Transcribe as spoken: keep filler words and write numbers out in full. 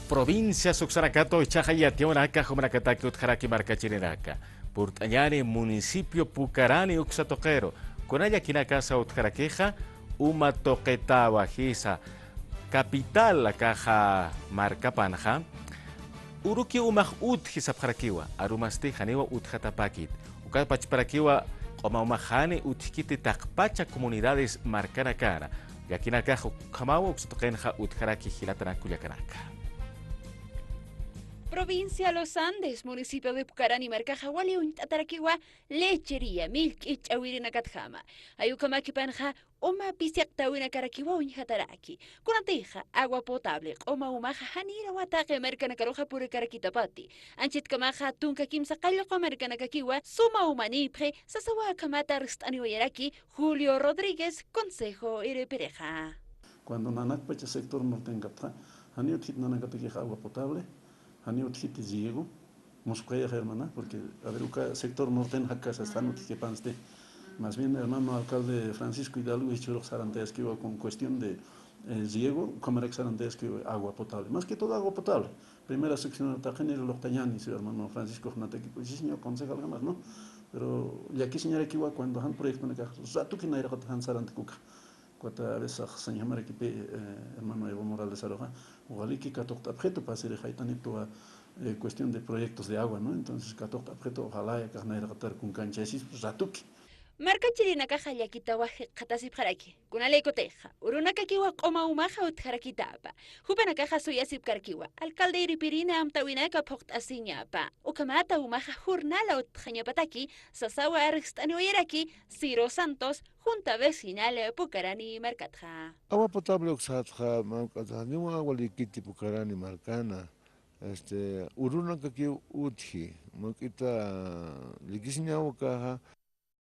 Provincia suksanakatu ichhaxa yatiyawinaka jumanakataki utjaraki markachirinaka. Purt'añani municipio Pucarani uksa tuqiru. Kuna llakinakasa utjarakixa uma tuqitawa jisa. Capital akaxa markapanxa. Uruki umax utji sapxarakiwa, arumasti janiwa utjatapakit. Uka pachparakiwa q'uma umax jani utjkiti taqpacha comunidades markanakana. Llakinakax ukhamawa uksa tuqinxa utjaraki jilatanakullakanaka. Provincia Los Andes, municipio de Pucarani markaxa wali uñt'atarakiwa lechería, millk'i ch'awirinakatjama. Jay ukhamakipanxa uma pisiqtawinakarakiwa uñjataraki. Kunatixa agua potable, q'uma umaxa janirawa taqi markanakaruxa purikarakitapati. Anchitkamaxa tunka kimsa qallqu markanakakiwa suma umanipxi, sasawa akhamata arst'aniwayaraki Julio Rodríguez, Consejo Irpirixa. Cuando nanakpacha sector nortenkaptxa, janiw utjit nanakatakix agua potable, janiw utjit riego, musquyayxa hermana, porque, a ver, uka sector norten jakasa jan utjikipansti. Más bien, hermano alcalde Francisco Hidalgo, jichhürux sarantayaskiwa con cuestión de, eh, riego, ukhamarak sarantayaskiwa agua potable. Más que todo agua potable. Primera sección taqini luqtañani, si hermano Francisco, nataki, pues, sí, señor concejal, jamás, ¿no? Pero llakisiñarakiwa cuando jan proyectonakax ratuki nayraqata jan sarantakuka. Ukat a veces sañjamarakipi, eh, hermano Evo Morales aruxa, waliki katuqt'apxitu pasiri jayt'anituwa, eh, cuestión de proyectos de agua, ¿no? Entonces katuqt'apxitu, ojalá yakax nayraqatar kunkanchaysis ratuki. Markachirinakaxa llakitawa jikxatasipxaraki. Kunalaykutixa, urunakakiwa q'uma umaxa utjarakitapa. Jupanakaxa suyasipkarakiwa, alcalde irpirina amtawinaka phuqt'asiñapa. Ukhamata umaxa jornala utjañapataki, sasawa arst'aniwayaraki, Ciro Santos, Junta Vecinal Pucarani markatxa. Agua potable uksatxa, mawk'atxa, janiwa walikiti Pucarani markana, este, urunakakiw utji, mawk'ita, llakisiñaw ukaxa,